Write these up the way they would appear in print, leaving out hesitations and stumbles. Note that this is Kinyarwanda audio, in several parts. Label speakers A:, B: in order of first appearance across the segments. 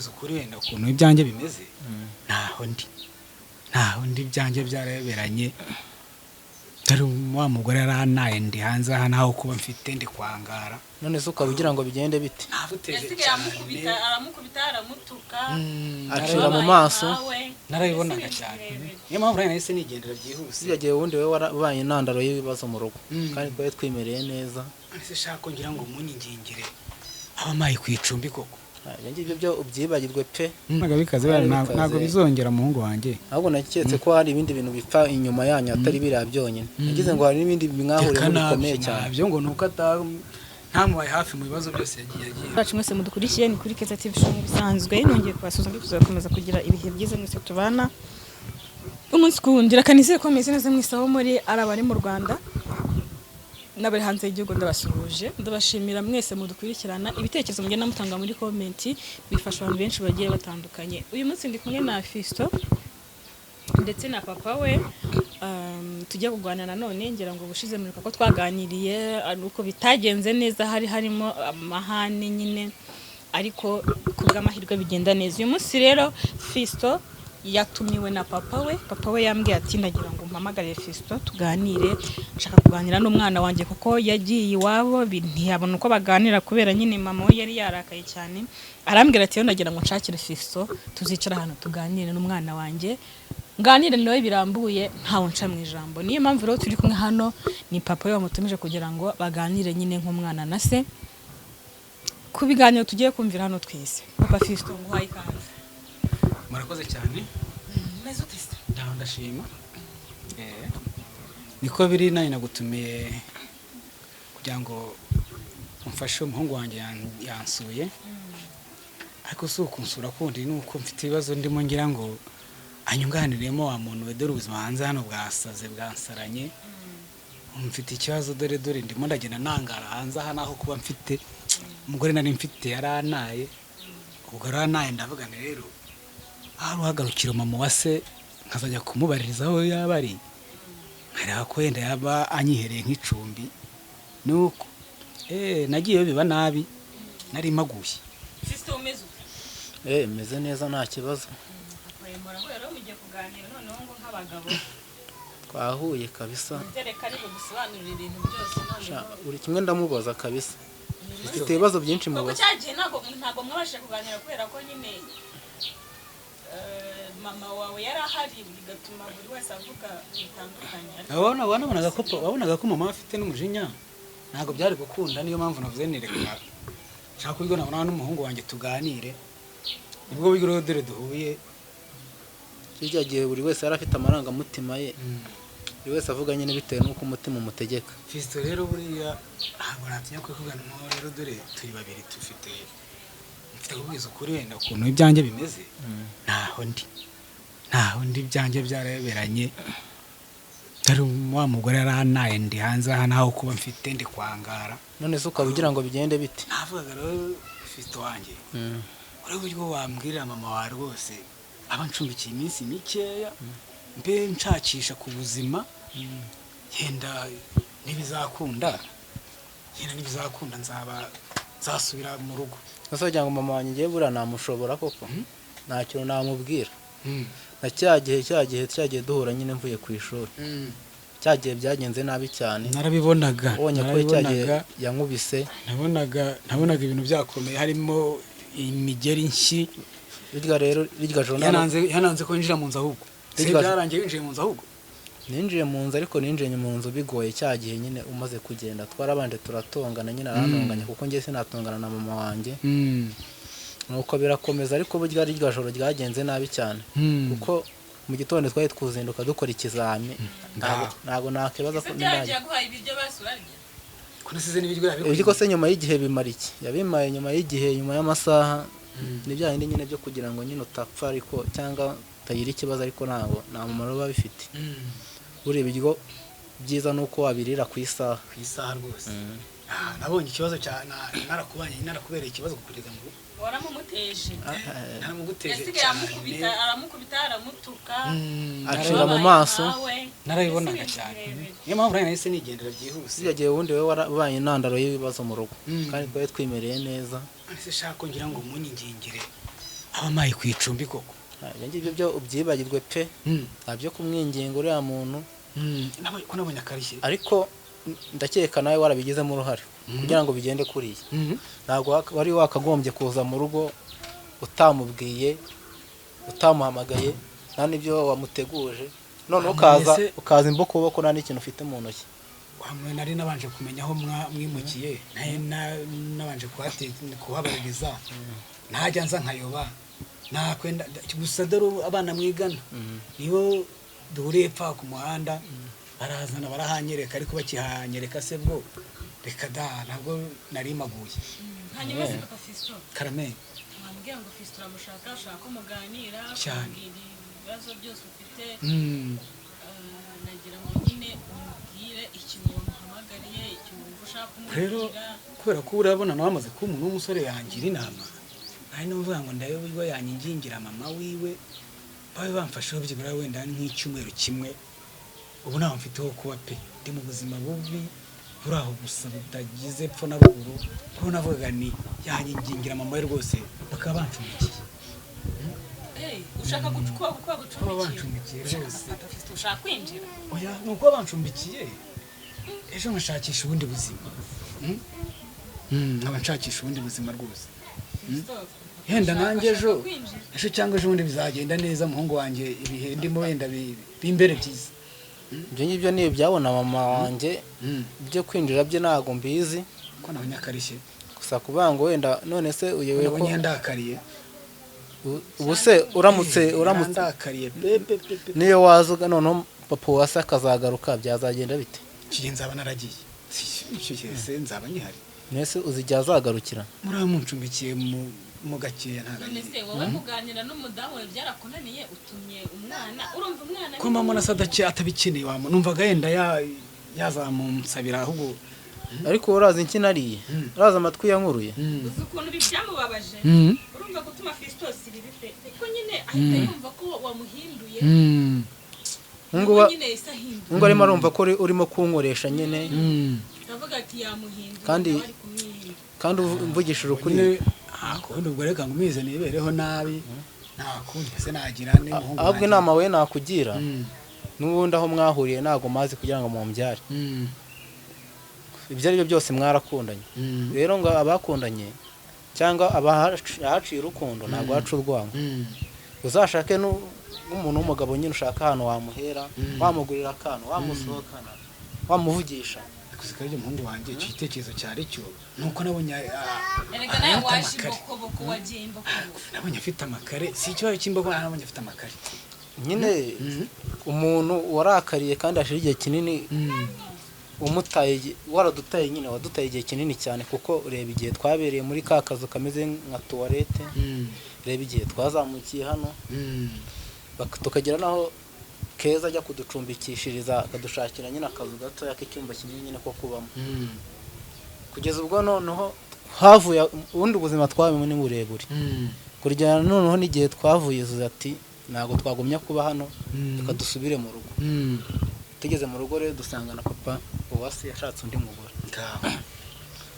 A: Kukubwiza ukuri, wenda ukuntu ibyanjye bimeze, ntaho ndi, ntaho ndi, ibyanjye byarayoberanye. Dore wa mugore yarantaye, ndi hanze aha, ntaho kuba mfite, ndi kwangara.
B: None se ukaba ugira ngo bigende bite?
A: Ntabuteje
C: Yasigaye
A: cyane.
C: Amukubita, aramukubita, aramutuka.
B: Acira mu maso.
A: Narabibonaga cyane, niyo mpamvu rero nahise nigendera byihuse.
B: Sijya gihe wundi wowe warabaye intandaro y'ibibazo mu rugo, kandi twari twimereye neza.
A: Ese shaka ngira ngo munyingingire abamaye ku icumbi koko.
B: Ah, ibyo ngibyo byo ubyibagirwe pe.
A: Ntabwo bikaze.
B: Byari bikaze.
A: Ntabwo bizongera, muhungu wanjye.
B: Ahubwo naketse ko hari ibindi bintu bipfa inyuma yanyu atari biriya byonyine. Nagize ngo hari n'ibindi mwahuriyemo bikomeye cyane.
A: Nabyo ngo ni uko ntamubaye hafi mu bibazo byose yagiye
C: Bacu mwese mudukurikiye, ni kuri Keza TV Show nk'ibisanzwe. Nongeye kubasuhuza, mbifuriza gukomeza kugira ibihe byiza mwese tubana umunsi ku wundi. Reka nizere ko mumeze neza mwese aho muri, ari abari mu Rwanda n'abari hanze y'igihugu. Ndabasuhuje, ndabashimira mwese mudukurikirana. Ibitekerezo mugenda mutanga muri comment bifasha abantu benshi bagiye batandukanye. Uyu munsi ndi kumwe na Fisto ndetse na papa we, tujya kuganira nanone. Ngira ngo ubushize muribuka ko twaganiriye ari uko bitagenze neza, hari harimo amahane nyine, ariko ku bw'amahirwe bigenda neza. Uyu munsi rero Fisto yatumiwe na papa we. Papa we yambwiye ati: "Ndagira ngo mpamagarire Fisto tuganire, nshaka kuganira n'umwana wanjye," kuko yagiye iwabo ntiyabona uko baganira kubera nyine mama we yari yarakaye cyane. Arambwira ati: "Rero ndagira ngo nshakire Fisto, tuzicara ahantu tuganire n'umwana wanjye, nganire nawe birambuye, ntawe nca mu ijambo." Niyo mpamvu rero turi kumwe hano. Ni papa we wamutumije kugira ngo baganire nyine nk'umwana na se, ku biganiro tugiye kumvira hano twese. Papa Fisto, nguhaye ikaze.
A: Murakoze cyane.
C: Meze ute se?
A: Ndaho, ndashima. Niko biri, nanjye nagutumiye kugira ngo umfashe. Umuhungu wanjye yansuye, ariko si ukunsura kundi, ni uko mfite ibibazo ndimo ngira ngo anyunganiremo. Wa muntu we, dore ubuzima hanze hano bwasaze, bwansaranye. Mfite ikibazo, dore dore ndimo ndagenda nangara hanze aha, naho kuba mfite umugore nari mfite yarantaye. Ubwo yarantaye, ndavuga nti rero ahari uhagarukira mama wa se, nkazajya kumubaririza aho yaba ari, nkareba ko wenda yaba anyihereye nk'icumbi. Nuko nagiyeyo biba nabi, nari mpaguye.
C: Fiston, umeze ute?
B: Meze neza, nta kibazo.
C: Murahuye rero, mugiye kuganira noneho ngo nk'abagabo.
B: Twahuye kabisa.
C: Nizere ko ari bugusobanurire ibintu byose.
B: Sha,
C: noneho
B: buri kimwe ndamubaza kabisa, mfite ibibazo byinshi
C: kuko
B: mubaza.
C: Cya gihe ntabwo mwabashije kuganira kubera ko nyine mama wawe yari ahari, bigatuma buri wese avuga bitandukanye. Ariko
A: Wabonaga ko mama afite n'umujinya, ntabwo byari gukunda. Niyo mpamvu navuze nireka nshaka ubwo nabona n'umuhungu wanjye tuganire. Nibwo buryo rero dore duhuye.
B: Kirya gihe buri wese yari afite amarangamutima ye, buri wese avuga nyine bitewe n'uko umutima umutegeka.
A: Fiston rero, buriya ntabwo natinya kubikubwira. Noneho rero dore turi babiri, dufite mfite kubwiza ukuri wenda ukuntu ibyanjye bimeze. Ntaho ndi, ntaho ndi, ibyanjye byarayoberanye. Dore wa mugore yarantaye, ndi hanze aha, ntaho kuba mfite, ndi kwangara.
B: None se ukaba ugira ngo bigende bite?
A: Navugaga rero, Fiston wanjye, uriya uburyo wambwirira mama wawe rwose aba ncumbikiye iminsi mikeya, mbe nshakisha ku buzima. Yenda ntibizakunda, yenda ntibizakunda, nzaba nzasubira mu rugo.
B: Ese wagira ngo mama wanjye ngiye buriya namushobora koko? Nta kintu namubwira. Na cya gihe duhura nyine mvuye ku ishuri, cya gihe byagenze nabi cyane.
A: Narabibonaga.
B: Ubonye ko cya gihe
A: Narabibonaga.
B: yankubise.
A: Nabonaga ibintu byakomeye, harimo imigeri nshyi.
B: Birya rero, rirya joro
A: Yananze ko winjira mu nzu ahubwo si byarangiye winjiye mu nzu ahubwo.
B: Ninjiye mu nzu, ariko ninjiye mu nzu bigoye. Cya gihe nyine umaze kugenda twarabanje turatongana nyine, arantonganya kuko njye sinatongana na mama wanjye. Nuko birakomeza, ariko burya rirya joro ryagenze nabi cyane, kuko mu gitondo twari twuzinduka dukora ikizami. Ntabwo nakwibaza ko
C: Ese byagiye aguhaye ibiryo basi urarya?
A: Ko nasize n'ibiryo yabikwiye.
B: Ibyo se nyuma y'igihe bimara iki? Yabimaye nyuma y'igihe, nyuma y'amasaha. Ni bya bindi nyine byo kugira ngo nyine utapfa ariko, cyangwa utagira ikibazo, ariko ntabwo nta mumaro biba bifite. Buriya ibiryo byiza ni uko wabirira ku isaha.
A: Ku isaha rwose. Nabonye ikibazo cya narakubanye, narakubereye ikibazo kugeza ngo
C: Waramumuteje.
A: Naramuguteje
C: Yasigaye
A: cyane.
C: amukubita, aramukubita, aramutuka.
B: Acira mu
C: Wabaye
B: maso.
C: nkawe.
A: Narabibonaga
C: Ese
A: cyane.
C: birebire.
A: Niyo mpamvu rero nahise nigendera byihuse.
B: Sijya gihe wundi wowe warabaye intandaro y'ibibazo mu rugo, kandi twari twimereye neza.
A: Ese shaka ngira ngo munyingingire. Abamaye ku icumbi koko.
B: Ibyo ngibyo byo ubyibagirwe pe, nta byo kumwinginga uriya muntu.
A: Ko nabonye akarishye.
B: Ariko ndakeka nawe warabigizemo uruhare kugira ngo bigende kuriya. Ntabwo wari wakagombye kuza mu rugo utamubwiye, utamuhamagaye, nta n'ibyo wamuteguje, noneho ukaza ukaza imbokoboko nta n'ikintu ufite mu ntoki.
A: Wamwe nari nabanje kumenya aho mwimukiye, nari nabanje kuhabaririza, ntajya nza nkayoba nakwenda gusa. Dore ubu abana mwigana nibo duhuriye pfa ku muhanda, barazana barahanyereka, ariko bakihanyereka se bwo reka da, ntabwo nari maguye.
C: Hanyuma se papa Fiston?
A: Karame.
C: Wambwira ngo Fiston uramushaka, ushaka ko muganira,
A: Cyane.
C: kumbwira ibibazo byose ufite. Nagira ngo nyine umubwire ikintu wamuhamagariye, ikintu wumva ushaka
A: Rero
C: kumubwira.
A: kubera ko urabona nawe amaze kuba umuntu w'umusore, yangira inama, nari nuvuga ngo ndabe uburyo yanyingingira mama wiwe babe bamfasheho byibura wenda nk'icyumweru kimwe. Ubu ntaho mfite ho kuba pe, ndi mu buzima bubi buri aho gusa butagize epfo na ruguru, kuko navugaga ni yanyingingira mama we rwose bakaba bancumbikiye.
C: Ushaka kuba
A: Kuba
C: gucumbikiye?
A: Bancumbikiye rwose.
C: Papa Fiston, ushaka kwinjira?
A: Oya, ni ukuba bancumbikiye, ejo nkashakisha ubundi buzima. Nkaba nshakisha ubundi buzima rwose.
C: Fiston,
A: Yenda nanjye ejo
C: ushaka kwinjira?
A: Ejo cyangwa ejo bundi bizagenda neza, umuhungu wanjye, ibihe ndimo wenda bimbere byiza.
B: Ibyo ngibyo ni ibyabona mama wanjye. Ibyo kwinjira bye ntabwo mbizi.
A: Ko nabonye akarishye.
B: Gusa kuvuga ngo wenda none se uyobewe ko
A: Nabonye yandakariye.
B: Ubu se uramutse
A: Yandakariye pe pe pe pe.
B: Niyo waza noneho papa wase akazagaruka, byazagenda bite?
A: Icyo gihe nzaba naragiye. Icyo gihe se nzaba nkihari?
B: Mbese uzi igihe azagarukira?
A: Muriya muncumbikiye mu gakeya ntabwo
C: None
A: ari
C: se wowe kuganira n'umudamu wawe byarakunaniye, utumye umwana, urumva umwana
A: Ko mama na sadake atabikeneye, wa numvaga yenda yazamunsabira ahubwo.
B: Ariko urazi insina ariye, urazi amatwi yankuruye.
C: Uzi ukuntu ibi byamubabaje? Urumva gutuma Fiston bibi pe, ariko nyine ahita yumva ko wamuhinduye.
B: Ngo
C: Ubwo nyine yahise ahindura.
B: Ngo arimo arumva ko urimo kunkoresha nyine.
C: Ndavuga ati yamuhinduye, nawe ari kumwihindura.
B: Kandi mvugishije ukuri.
A: Nyine nta kundi ubwo, reka ngo umize nibereho nabi, nta kundi se nagira n'umuhungu
B: Ahubwo
A: wanjye.
B: inama we nakugira, n'ubundi aho mwahuriye ntabwo mazi kugira ngo mumbyare. Ibyo ari byo byose mwarakundanye. Rero ngo abakundanye cyangwa abahaciye urukundo ntabwo haca urwango. Uzashake n'umuntu w'umugabo nyine, ushaka ahantu wamuhera, wamugurira akantu, wamusohokana, wamuvugisha.
A: Gusa ibyo umuhungu wanjye, icyo gitekerezo cyari cyo nuko nabonye
C: Erega nawe
A: afite
C: waje
A: amakare.
C: imbokoboko, wagiye imbokoboko.
A: Nabonye afite amakare, si ikibazo cy'imboko, nabonye afite amakare.
B: Nyine umuntu warakariye kandi hashira igihe kinini umutaye waradutaye nyine, wadutaye igihe kinini cyane, kuko ureba igihe twabereye muri ka kazu kameze nka tuwarete, reba igihe twazamukiye hano, tukagera naho Keza ajya kuducumbikishiriza, akadushakira nyine akazu gatoya k'icyumba kinini nyine ko kubamo, kugeza ubwo noneho havuye ubundi buzima twabemo ni burebure, kugera noneho n'igihe twavuye zuza ati ntabwo twagumya kuba hano, reka dusubire mu rugo. Tugeze mu rugo rero dusanga na papa Uwase yashatse undi mugore.
A: Ngaho.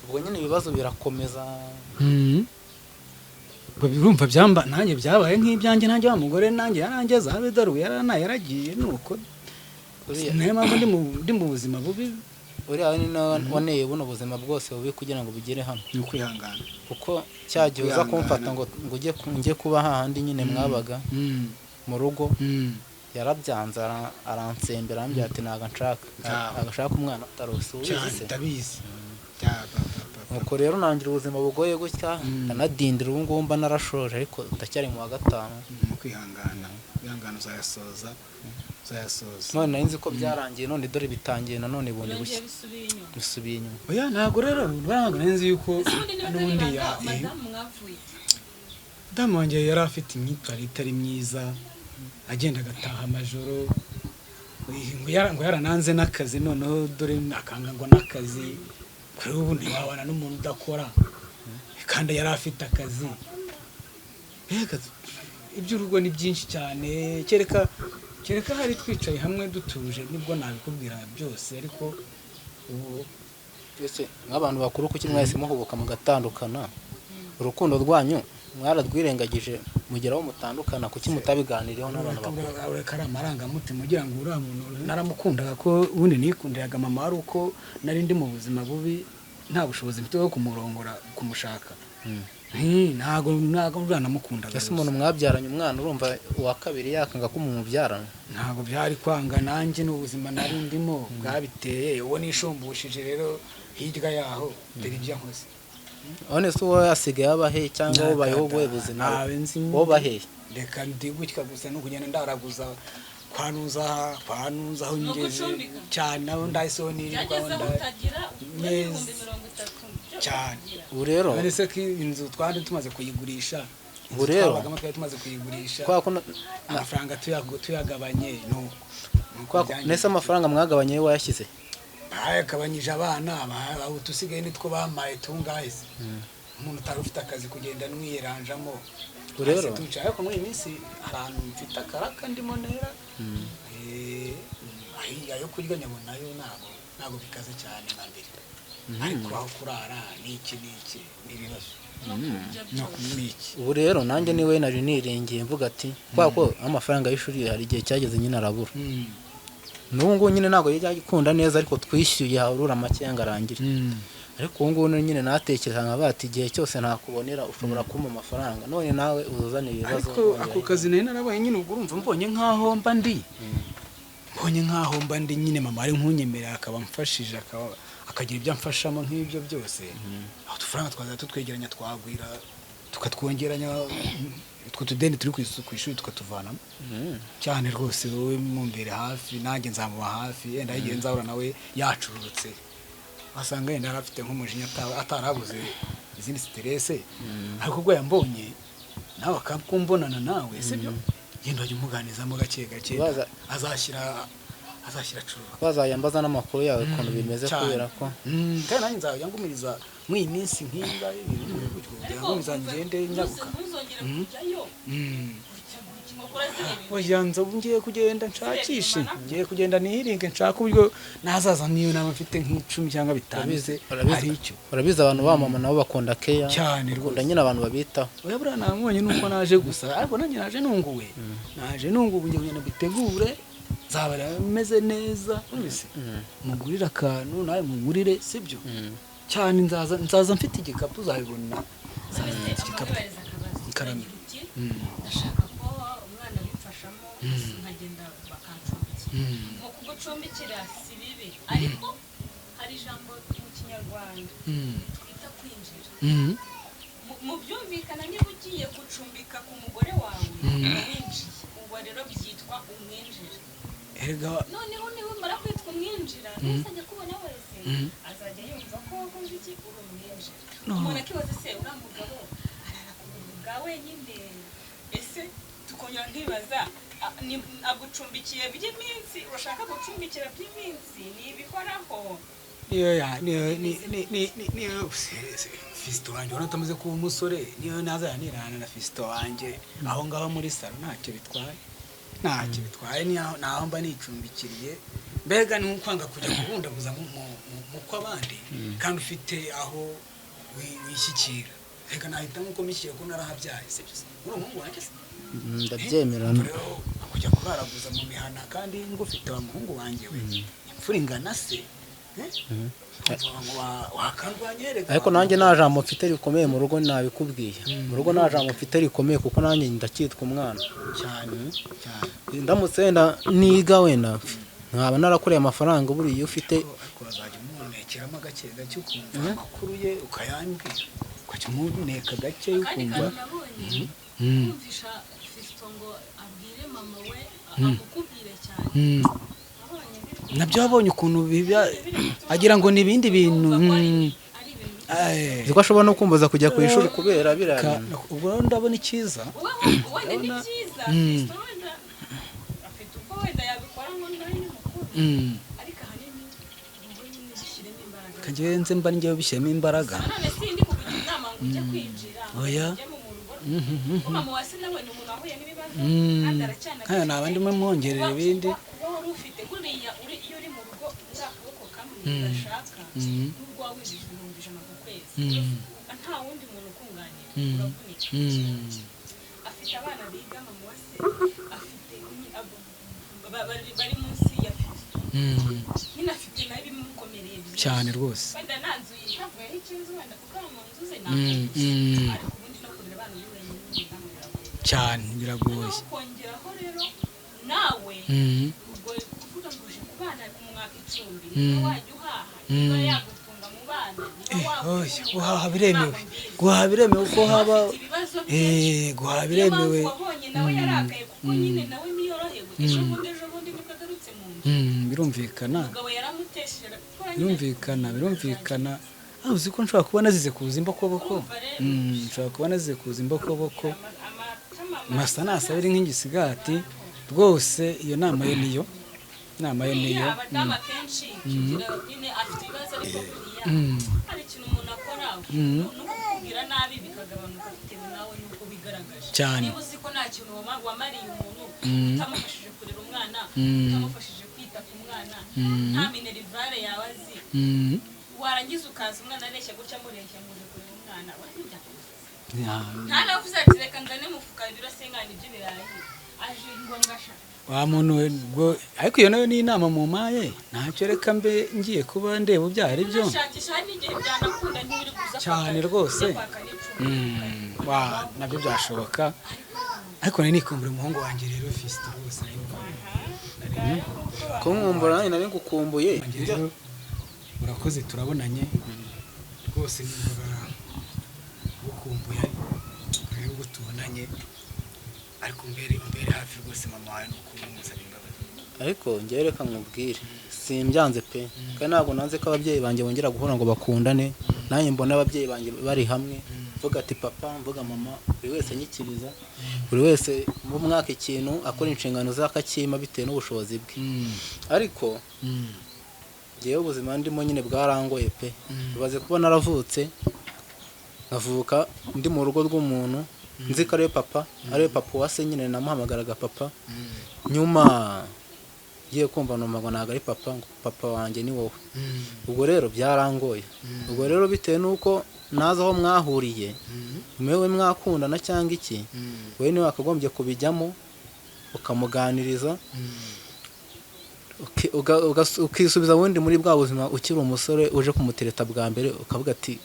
B: Ubwo nyine ibibazo birakomeza.
A: Ubwo birumva byamba nanjye byabaye nk'ibyanjye, nanjye wa mugore nanjye yarangeze aho daruye, yarana yaragiye nuko. Niyo mpamvu ndi mu buzima bubi.
B: Uriya ni nawe waneye buno buzima bwose bubi kugira ngo bugere hano.
A: Ni ukwihangana.
B: Kuko cya gihe uza
A: Kwihangana.
B: kumfata ngo ujye njye kuba hahandi nyine mwabaga mu rugo, yarabyanze, aransembera, arambwira ati ntabwo nshaka,
A: Ntawe.
B: ntabwo nshaka umwana utarose ubizi
A: Cyane.
B: se.
A: Ndabizi.
B: Nuko rero nangira ubuzima bugoye gutya, ndanadindira, ubu ngubu mba narashoje ariko ndacyari mu wa gatanu.
A: Ni ukwihangana, kwihangana, uzayasoza, uzayasoza.
B: None nari nzi ko byarangiye, none dore bitangiye nanone bundi
C: Byongeye
B: bushya.
C: bisubiye inyuma.
B: Bisubiye inyuma.
A: Oya, ntabwo rero ntabwo nari nzi yuko
C: Ese ubundi niba atari
A: n'ubundi
C: ibanga,
A: ya
C: madamu mwapfuye?
A: Madamu wanjye yari afite imyitwarire itari myiza, agenda agataha amajoro, ngo yarananze n'akazi, noneho dore akanga ngo n'akazi. Kuri ubu ntiwabana n'umuntu udakora kandi yari afite akazi. Mbega iby'urugo ni byinshi cyane, kereka hari twicaye hamwe dutuje nibwo nabikubwira byose, ariko ubu
B: Ese nk'abantu bakuru, kuki mwahise muhubuka mugatandukana? Urukundo rwanyu mwararwirengagije mugeraho mutandukana, kuki mutabiganiriyeho n'abantu bakuru?
A: Ureka ari amarangamutima ugira ngo uriya muntu naramukundaga, ko ubundi nikundiraga mama wari uko nari ndi mu buzima bubi, nta bushobozi mfite bwo kumurongora, kumushaka. Ntago uriya namukundaga.
B: Ese umuntu mwabyaranye umwana, urumva uwa kabiri yakanga ko mumubyarana?
A: Ntabwo byari kwanga, nanjye n'ubuzima nari ndimo bwabiteye. Uwo nisumbushije rero hirya yaho, dore ibyo nkoze.
B: None se uwo asigaye aba he, cyangwa wowe ubayeho ubuhe buzima?
A: Ntawe nzi.
B: Wowe uba he?
A: Reka ndi gutya gusa, ni ukugenda ndaraguza kwa nuza kwa nuza aho
C: Ni
A: ngeze
C: ugucumbika.
A: cyane, aho ndahiseho nirirwa aho
C: Byageze aho utagira
A: Neza.
C: 30,000 byo
A: Cyane.
C: kugira.
B: Ubu rero
A: None se ko inzu twari tumaze kuyigurisha, inzu
B: Ubu rero-
A: twabagamo twari tumaze kuyigurisha,
B: kubera ko
A: amafaranga tuyagabanye nuko
B: kubera ko nese amafaranga mwagabanye yo wayashyize?
A: Bayagabanyije abana, utusigaye nitwo bamaye tungahe se? Umuntu utari ufite akazi, kugenda nwiyeranjamo.
B: Ubu rero-
A: Hasi tuwicaye, ariko muri iyi minsi hari ahantu mfite akaraka ndimo nera. Ayo kurya nyabonayo, ntabwo bikaze cyane nka mbere, ariko aho kurara n'iki n'iki n'ibibazo
C: No kurya
A: no
C: byose.
A: n'iki.
B: Ubu rero nanjye niwe nari niringiye, mvuga ati kubera ko amafaranga y'ishuri hari igihe cyageze nyine arabura. N'ubu ngubu nyine ntabwo yajya akunda neza, ariko twishyuye harura make ngo arangire. Ariko ubu ngubu nyine natekereza nka bati igihe cyose ntakubonera ushobora kumpa amafaranga, none nawe uzuzane ibibazo.
A: Ariko ako kazi nari narabaye nyine, ubwo urumva mbonye nk'aho mba ndi, mbonye nk'aho mba ndi nyine, mama ari nkunyemerera akaba amfashije, akaba akagira ibyo amfashamo nk'ibyo byose, aho udufaranga twazajya tutwegeranya twagwira, tukatwongeranya utwo tudeni turi ku ishuri tukatuvanamo. Cyane rwose, wowe mumbere hafi, nanjye nzamuba hafi. Yenda igihe nzahura nawe yacururutse, wasanga yenda yari afite nk'umujinya, atarabuze izindi stress, ariko ubwo yambonye nawe akakumbonana nawe, sibyo, genda wajya umuganizamo gake gake, azashyira acururuka.
B: Bazayambaza n'amakuru yawe ukuntu bimeze.
A: Cyane.
B: Kubera ko
A: Kandi nanjye nzajya ngumiriza muri iyi minsi nk'iyi ibintu gutyo, kugira ngo ngumiza ngende nyabuka.
C: Ntuzongere kujyayo gutya gutya, inkokora zireba.
A: Oya, nza ubu ngiye kugenda nshakishe, ngiye kugenda nihiringe, nshake uburyo nazaza niyo naba mfite nk'icumi cyangwa bitanu se hari icyo.
B: Urabizi abantu ba mama nabo bakunda keya.
A: Cyane
B: Bakunda
A: rwose.
B: nyine abantu babitaho.
A: Oya, buriya namubonye nuko naje gusa, ariko nanjye naje nunguwe, naje nunguwe. Ngiye kugenda mbitegure, nzaba meze neza wese, mugurire akantu, nawe mugurire, sibyo? Cyane, nzaza mfite igikapu, uzabibona, nzaza mfite igikapu.
C: Mwibariza akabazo.
A: Karame.
C: Uragira uti ndashaka ko umwana abimfashamo, nkagenda bakancumbikira. Mu kugucumbikira si bibi, ariko hari ijambo mu Kinyarwanda twita kwinjira. Mu byumvikana, niba ugiye gucumbika ku mugore wawe uba winjiye, ubwo rero byitwa umwinjira.
A: Erega
C: Noneho niba umara kwitwa umwinjira, n'uzajya kubona wese azajya yumva ko wakoze iki, uri umwinjira. Umuntu akibaza: se uriya mugabo arara ku buriri bwa wenyine? Ese tukongera nkibaza, agucumbikiye by'iminsi, urashaka gucumbikira by'iminsi, ni ibihoraho?
A: Niyo ya niyo ni ni ni ni niyo fisito wanjye ubona atamaze kuba umusore, niyo nazajya nirana na fisito wanjye aho ngaho muri salo, ntacyo bitwaye, ntacyo bitwaye. Niyo naho mba nicumbikiriye, mbega ni nko kwanga kujya kubundabuza mu kw'abandi kandi ufite aho wishyikira. Reka nahitamo uko mishyikira ko narahabyaye, sibyo se? Uri umuhungu wanjye se?
B: Ndabyemera.
A: Rero kujya kuraraguza mu mihana kandi ngufite wa muhungu wanjye we, imfura ingana se, eh? Umva wakandwanya erega.
B: Ariko nanjye nta jambo mfite rikomeye mu rugo, nabikubwiye, mu rugo nta jambo mfite rikomeye kuko nanjye ndacyitwa umwana.
A: Cyane cyane.
B: Ndamutse wenda niga, wenda nkaba narakoreye amafaranga, buriya iyo ufite
A: Ariko wazajya umunekeramo gake gake, ukumva amakuru ye ukayambwira, ukajya umuneka gake
C: Akandi
A: ukumva.
C: kantu nabonye, kumvisha fisito ngo abwire mama we amukubwire cyane, nabonye biri
A: Nabyo wabonye ukuntu biba, agira ngo ni ibindi bintu.
C: kumva ko ari ari ibintu.
A: Eh,
B: Uzi ko ashobora no kumbuza kujya ku ishuri kubera biriya bintu.
A: Ubwo rero ndabona icyiza
C: Wowe wenda ni byiza, fisito wenda afite uko wenda yabikora ngo nawe ni mukuru, ariko ahanini wowe nyine bishyiremo imbaraga.
A: Kagenze mba njyewe bishyiramo imbaraga.
C: Nanone sindi kukugira inama ngo ujye kwinjira, ngo
A: Oya.
C: ujye mu rugo, kuko mama wa se nawe ni umuntu wahuye n'ibibazo kandi aracyanafite.
A: Hano naba ndimo mwongerera ibindi.
C: Kuba wari ufite buriya uri, iyo uri mu rugo uri akaboko kamwe gashaka, nubwo waba winjije 100,000 ku kwezi, nta wundi muntu ukunganira, uravunika. Afite Afite abana biga, mama wa se afite bari munsi ya Fiston. Nyine afite nawe ibimukomereye byinshi.
A: Cyane rwose.
C: Wenda nta nzu ntavuyeho ikinzu, wenda kuko mu nzu ze nta, ariko ubundi no kurera abana uri wenyine n'umudamu biragoye.
A: Cyane, biragoye.
C: Noneho kongeraho rero nawe ubwo kuvuga ngo uje kubana kumwaka icumbi, niba wajya uhaha, niba yagutunga mu bana, niba
A: Oya,
C: wagutunga,
A: guhaha biremewe.
C: ntabwo mbizi.
A: Guhaha biremewe kuko haba
C: Afite ibibazo byinshi.
A: Guhaha
C: Niyo
A: biremewe.
C: mpamvu wabonye nawe yarakaye, kuko nyine nawe ntiyorohewe. Ejo bundi, ejo bundi nibwo agarutse mu nzu.
A: Birumvikana.
C: Umugabo yaramutesheje gukora nyine.
A: Birumvikana, birumvikana. Ah, uzi ko nshobora kuba nazize kuza imbokoboko.
C: Urumva rero.
A: Nshobora kuba nazize kuza imbokoboko.
C: Amatama
A: Masa nasabira nk'igisigati rwose. Iyo nama ye niyo nama ye niyo.
C: Buriya abadamu akenshi tugira nyine afite ibibazo, ariko buriya hari ikintu umuntu akora no kukubwira nabi bikagabanuka bitewe nawe n'uko bigaragaje.
A: Cyane.
C: Niba uzi ko nta kintu wamariye umuntu, utamufashije kurera umwana, utamufashije kwita ku mwana, nta minerval yawe azi, warangiza ukaza umwana areshya gutya, amureshya ngo uje kureba umwana, warya ntanavuze ati reka nzane mufuka ibiro sengani by'ibirayi, aje ngo ngasha.
A: Wa muntu we, ubwo ariko iyo nayo ni inama mu maye, ntacyo, reka mbe ngiye kuba ndeba ibyo ari byo.
C: Unashakisha, hari n'igihe byanakunda ntibiri kuza.
A: Cyane rwose.
C: Ujya kwaka n'icumbi.
A: Wa nabyo byashoboka, ariko nari nikumbura umuhungu wanjye rero Fiston rwose, nari
B: Kunkumbura nanjye nari ngukumbuye.
A: Wanjye rero urakoze, turabonanye rwose, numvaga gukumbuye rero ubwo tubonanye, ariko umbere hafi rwose mama wawe, ni ukuntu umusaba imbabazi.
B: Ariko njyewe reka nkubwire, simbyanze pe, kandi ntabwo nanze ko ababyeyi banjye bongera guhura ngo bakundane, nanjye mbona ababyeyi banjye bari hamwe, mvuga ati papa, mvuga mama, buri wese anyikiriza, buri wese mu mwaka ikintu akora inshingano ze akakima bitewe n'ubushobozi bwe. Ariko njyewe ubuzima ndimo nyine bwarangoye pe. Bibaze kuba naravutse, nkavuka ndi mu rugo rw'umuntu nzi ko ariwe papa, ariwe papa wa se, nyine namuhamagaraga papa. Nyuma ngiye kumva numva ngo ntabwo ari papa, ngo papa wanjye ni wowe. Ubwo rero byarangoye. Ubwo rero bitewe n'uko nazi aho mwahuriye, mwewe mwakundana cyangwa iki, wowe niwe wakagombye kubijyamo ukamuganiriza, ukisubiza wundi muri bwa buzima ukiri umusore uje kumutereta bwa mbere, ukavuga ati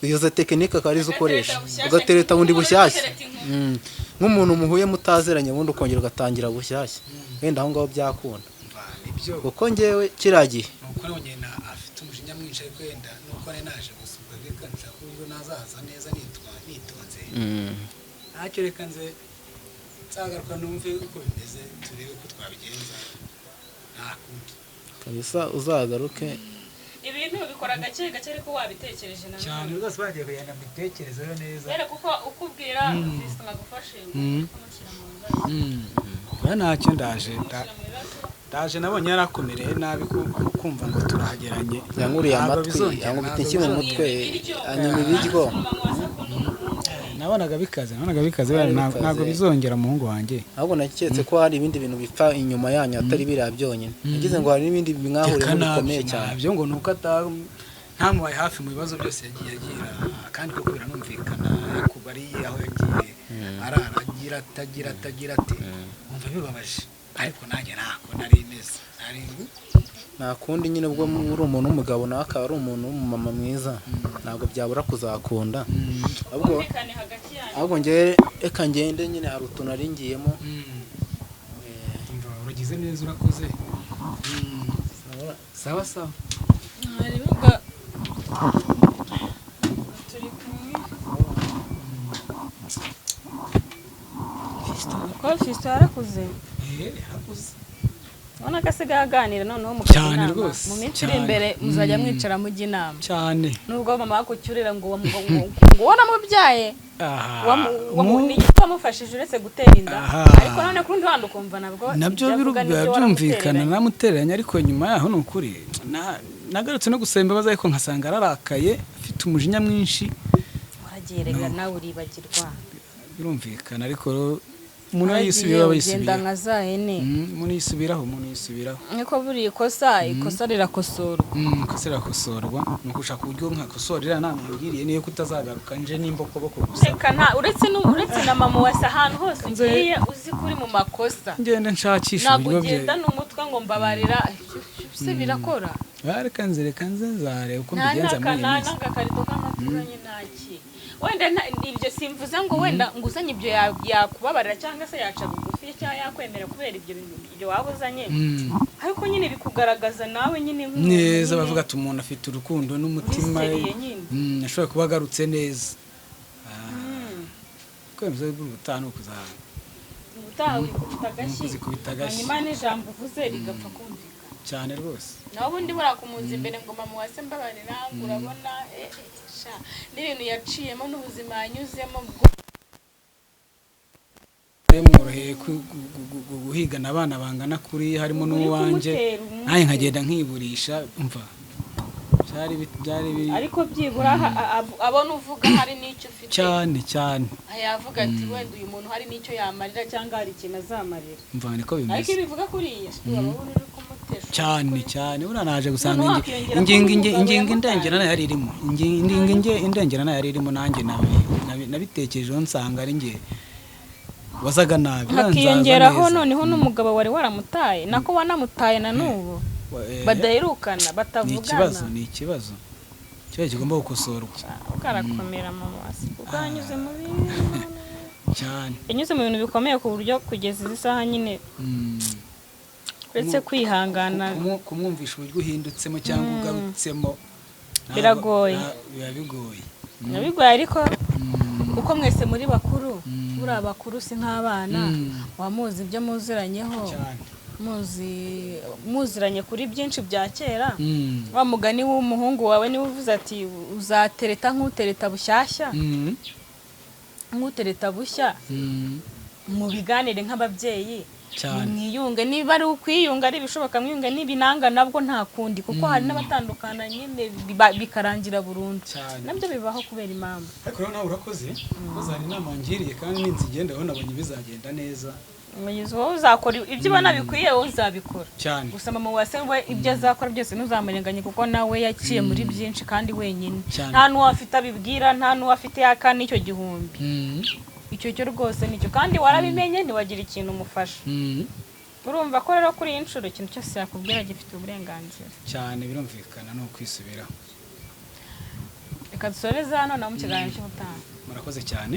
B: izo tekinike akaba arizo ukoresha.
C: Ugatereta bushyashya,
B: ugatereta bundi
C: nk'umuntu
B: bushyashya.
C: utereta inkumi.
B: Nk'umuntu muhuye mutazeranye, ubundi ukongera ugatangira bushyashya, wenda aho ngaho byakunda.
A: Umva, nibyo.
B: Kuko njyewe kiriya gihe
A: Ni uko nabonye na afite umujinya mwinshi, ariko wenda nuko nari naje gusa, ubwo reka nshaka uburyo nazaza neza nitwa nitonze. Ntacyo, reka nze nzagaruka numve uko bimeze, turebe uko twabigenza, nta kundi.
B: Kabisa uzagaruke.
C: Ibintu bikora gake gake, ariko wabitekereje
A: Cyane
C: nanone.
A: rwose, bagiye kugenda mbitekerezeho neza.
C: Kubera kuko ukubwira Fiston agufashe kumushyira mu bibazo.
A: Oya, ntacyo, ndaje
C: Kumushyira mu bibazo.
A: Ndaje, nabonye yarakomereye nabi kumva ngo turahageranye.
B: Yankuriye
A: Ntabwo
B: amatwi,
A: bizongera,
B: yankubita
A: ntabwo
B: inshyi mu
A: bizongera.
B: mutwe, anyuma ibiryo.
C: Mama wasa akunda umuhungu we.
A: Nabonaga bikaze, nabonaga bikaze.
B: Byari bikaze.
A: Ntabwo bizongera, umuhungu wanjye.
B: Ahubwo naketse ko hari ibindi bintu bipfa inyuma yanyu atari biriya byonyine, nagize ngo hari n'ibindi mwahuriyemo
A: Reka
B: bikomeye
A: nabyo
B: cyane.
A: Nabyo ngo ni uko ntamubaye hafi mu bibazo byose yagiye agira, kandi koko biranumvikana, kuva ari aho yagiye arara agira atagira atagira ati wumva bibabaje, ariko nanjye ntako nari meze nari
B: Nta kundi nyine, ubwo uri umuntu w'umugabo nawe akaba ari umuntu w'umumama mwiza, ntabwo byabura kuzakunda. Ahubwo
C: Bumvikane hagati yanyu.
B: Ahubwo njyewe reka ngende nyine, hari utuntu nari ngiyemo.
A: Umva, uragize neza, urakoze. Sawa sawa.
C: Haribuga turi kumwe. Fiston, ko Fiston yarakuze.
A: Yarakuze.
C: Ubona ko asigaye aganira noneho mukajya
A: Cyane
C: inama.
A: rwose,
C: Mu minsi iri
A: cyane.
C: imbere muzajya mwicara mujya inama.
A: Cyane.
C: Nubwo mama wakucyurira ngo ngo waramubyaye,
A: Aha,
C: ni igiti wamufashije uretse gutera inda.
A: Aha.
C: Ariko none ku rundi ruhande ukumva nabwo
A: Nabyo
C: ibyo avuga
A: biba
C: nibyo
A: byumvikana.
C: waramutereranye.
A: Namutereranye, ariko nyuma yaho ni ukuri nagarutse no gusaba imbabazi, ariko nkasanga ararakaye, afite umujinya mwinshi.
C: Waragiye rega nawe uribagirwa.
A: Birumvikana, ariko rero Umuntu iyo yisubiyeho aba
C: ugenda
A: yisubiraho.
C: Nka za hene.
A: Umuntu yisubiraho, umuntu yisubiraho.
C: Niko buriya ikosa rirakosorwa.
A: Ikosa rirakosorwa. Ni ugushaka uburyo nkakosora iriya nama ngiriye, niyo kutazagaruka nje n'imbokoboko gusa.
C: Reka, nta uretse uretse na mama wese, ahantu hose ugiye uzi ko uri mu makosa,
A: ngenda nshakisha
C: ntabwo
A: uburyo bye
C: ugenda n'umutwe ngo mbabarira se birakora.
A: Ah, reka nze, reka nze nzareba uko
C: Nta
A: mbigenza muri iyi
C: nta
A: minsi.
C: N'agakarito k'amata uzanye ntaki, wenda ibyo simvuze ngo wenda ngo uzanye ibyo yakubabarira cyangwa se yaca bugufi cyangwa yakwemera kubera ibyo bintu ibyo waba uzanye, ariko nyine bikugaragaza nawe nyine nk'umuntu
A: Neza.
C: Nyine
A: Bavuga ati umuntu afite urukundo n'umutima.
C: Uri sérieux nyine.
A: Ashobora kuba agarutse neza. Kwemeza ubutaha ni ukuzaba
C: Ubutaha wikubita agashyi,
A: Kuzikubita agashyi.
C: Hanyuma n'ijambo uvuze rigapfa kumvikana.
A: Cyane rwose.
C: Naho ubundi buriya kumuza imbere ngo mama wase mbabarira, ngo urabona sha n'ibintu yaciyemo n'ubuzima yanyuzemo bwo
A: Bimworoheye guhigana abana bangana kuri harimo
C: Uri
A: n'uwanjye,
C: kumutera umutwe.
A: nanjye nkagenda nkiburisha. Umva, byari biri
C: Ariko byibura abona uvuga hari n'icyo ufite,
A: cyane cyane.
C: Yavuga ati wenda uyu muntu hari n'icyo yamarira cyangwa hari ikintu azamarira.
A: Umva, niko
C: Ariko
A: bimeze.
C: iyo bivuga kuriya urabona uri kumutesha.
A: Cyane cyane. Buriya naje gusanga
C: Noneho hakiyongera ko
A: ingingo
C: n'umugabo
A: ingingo
C: yamutaye.
A: indengerana yari irimo ingingo indengerana yari irimo. Nanjye nabitekerejeho nsanga ari njye wazaga nabi. Buriya nzaza
C: Hakiyongeraho
A: neza.
C: noneho n'umugabo wari waramutaye, nako wanamutaye na n'ubu badaherukana,
A: Ni
C: batavugana.
A: ikibazo, ni ikibazo, ikibazo kigomba gukosorwa.
C: Karakomera mama wasi kuko yanyuze mu bintu
A: Cyane.
C: yanyuze mu bintu bikomeye ku buryo kugeza izi saha nyine uretse kwihangana.
A: Kumwumvisha uburyo uhindutsemo cyangwa ugarutsemo
C: Biragoye.
A: Biba bigoye.
C: Biba bigoye, ariko kuko mwese muri bakuru, buriya abakuru si nk'abana, wamuzi ibyo muziranyeho,
A: Cyane.
C: muzi muziranye kuri byinshi bya kera. Wa mugani w'umuhungu wawe niwe uvuze ati uzatereta nk'utereta bushyashya, nk'utereta bushya. Mubiganire nk'ababyeyi,
A: Cyane.
C: mwiyunge niba ari ukwiyunga, ari ibishoboka mwiyunge, n'ibinanga nabwo nta kundi, kuko hari n'abatandukana nyine bikarangira burundu.
A: Cyane.
C: Nabyo bibaho kubera impamvu.
A: Ariko rero nawe urakoze, urakoze, hari inama wangiriye kandi ninzigenda nabonye bizagenda neza.
C: Umuyobozi, wowe uzakora ibyo ubona bikwiye, wowe uzabikora.
A: Cyane.
C: Gusa mama wase we ibyo azakora byose ntuzamurenganye, kuko nawe yaciye muri byinshi kandi wenyine.
A: Cyane.
C: Nta n'uwo afite abibwira, nta n'uwo afite yaka n'icyo gihumbi. Icyo cyo rwose nicyo, kandi warabimenye ntiwagira ikintu umufasha. Urumva ko rero kuri iyi nshuro ikintu cyose yakubwira gifite uburenganzira.
A: Cyane, birumvikana, ni ukwisubiraho.
C: Reka dusoreze hano nawe mu kiganiro cy'ubutaha.
A: Murakoze cyane.